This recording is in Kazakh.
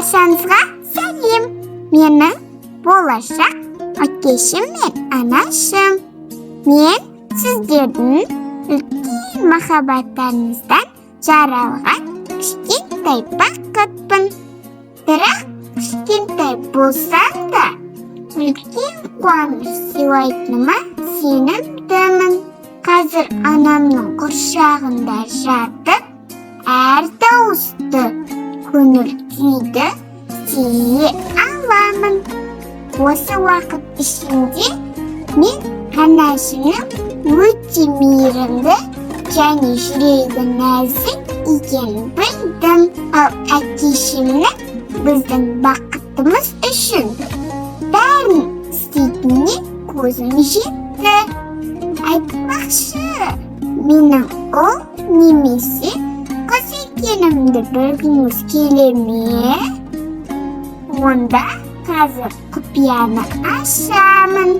Баршаңызға сәлем! Менің болашақ әкешім мен анашым. Мен сіздердің үлкен махаббаттарыңыздан жаралған кішкентай бақытпын. Бірақ кішкентай болсам да, үлкен қуаныш сыйлайтыныма сенімдімін. Қазір анамның құрсағында жатып, әр дауысты, көңіл күйді сезе аламын. Осы уақыт ішінде мен анашымның өте мейірімді және жүрегі нәзік екенін білдім. Ал әкешімнің біздің бақытымыз үшін бәрін істейтініне көзім жетті. Айтпақшы, менің ұл немесе қыз екенімді білгіңіз келе ме? Онда қазір құпияны ашамын.